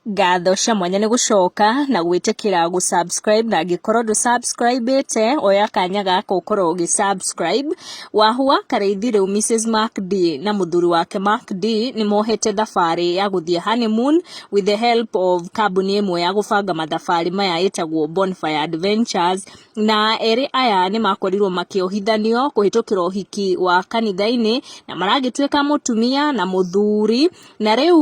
Ngatho cia mwanya nĩ gũcoka na gwĩtĩkĩra gũ subscribe na angĩkorwo ndũ subscribe ĩte oya kanya gaka ũkorwo ũgĩ subscribe. Wahua Karĩithi rĩu Mrs Mark D na mũthuri wake Mark D nĩ mohete thabarĩ ya gũthiĩ honeymoon with the help of kambuni ĩmwe ya gũbanga mathabarĩ maya ĩtagwo Bonfire Adventures, na erĩ aya nĩ makorirwo makĩohithanio kũhĩtũkĩra ũhiki wa kanitha-inĩ na maragĩtuĩka mũtumia na mũthuri. Na rĩu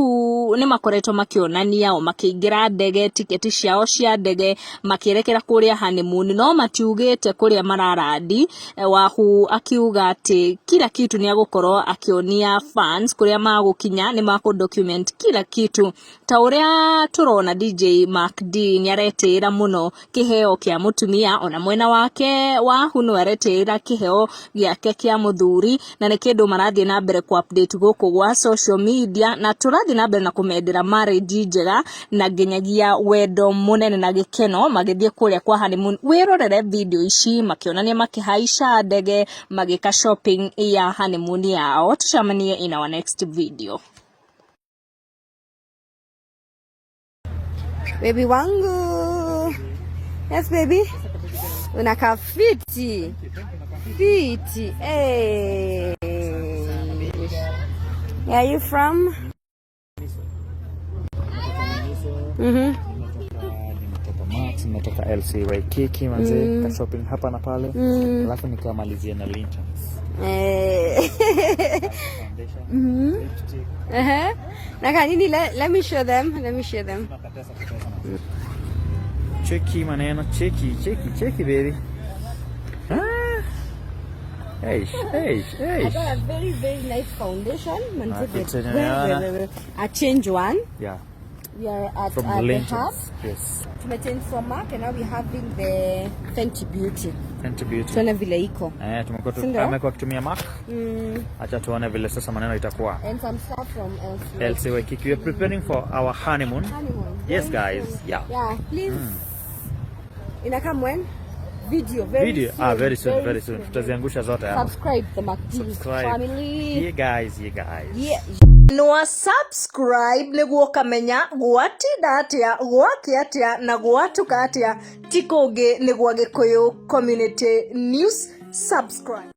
nĩ makoretwo makĩonania o makĩingĩra ndege, tiketi ciao cia ndege makĩerekera kũrĩa honeymoon, no matiugĩte kũrĩa mararandi. Wahu akiuga atĩ kila kitu nĩ agũkorwo akĩonia fans kũrĩa magũkinya nĩ makũ document kila kitu. Ta ũrĩa tũrona DJ Mark D nĩ aretĩĩra mũno kĩheo kĩa mũtumia, ona mwena wake Wahu no aretĩĩra kĩheo gĩake kĩa mũthuri, na nĩ kĩndũ marathiĩ na mbere kũ update gũkũ gwa social media, na tũrathiĩ na mbere na kũmendera marriage njega na nginyagia wendo mũnene na gĩkeno magĩthiĩ kũrĩa kwa honeymoon. Wĩrorere video ici makĩonania makĩhaica ndege magĩka shopping ya honeymoon yao. Tũcemanie in our next video. Baby wangu. Yes baby. Unakaa fiti. Fiti. Hey. Where are you from? Nimetoka LC Waikiki manze, ka shopping hapa na pale, alafu nikamalizia na Lintons. Foundation, lipstick. Naka nini? Let me show them. Let me show them. Cheki maneno, cheki, cheki, cheki baby. Ah. Eish, eish, I eish. got a very, very nice foundation. Manze, Ah, very, kitu nimeona. very, very, a change one. We are at From the hub. Lintons. Yes. Tumechange from MAC and now we're having the Fenty Beauty. Fenty Beauty. Tuone vile iko. Eh, tumekuwa Si ndio? amekuwa akitumia MAC. Acha tuone vile sasa maneno itakuwa. And some stuff from LC. LC Waikiki. We are preparing for our honeymoon. Honeymoon. Yes, Very guys. soon. Yeah. Yeah, please. Ina come when? Video very Video. soon. Ah, very soon, very soon. Tutaziangusha zote hapa. Subscribe the MacD Subscribe. family. Yeah, guys, yeah, guys. Yeah. Nwa subscribe nĩguo ũkamenya gwatinda atĩa, gwakĩa atĩa na gwatuka atĩa, ti kũngĩ nĩ gwa Gĩkũyũ Community News. Subscribe.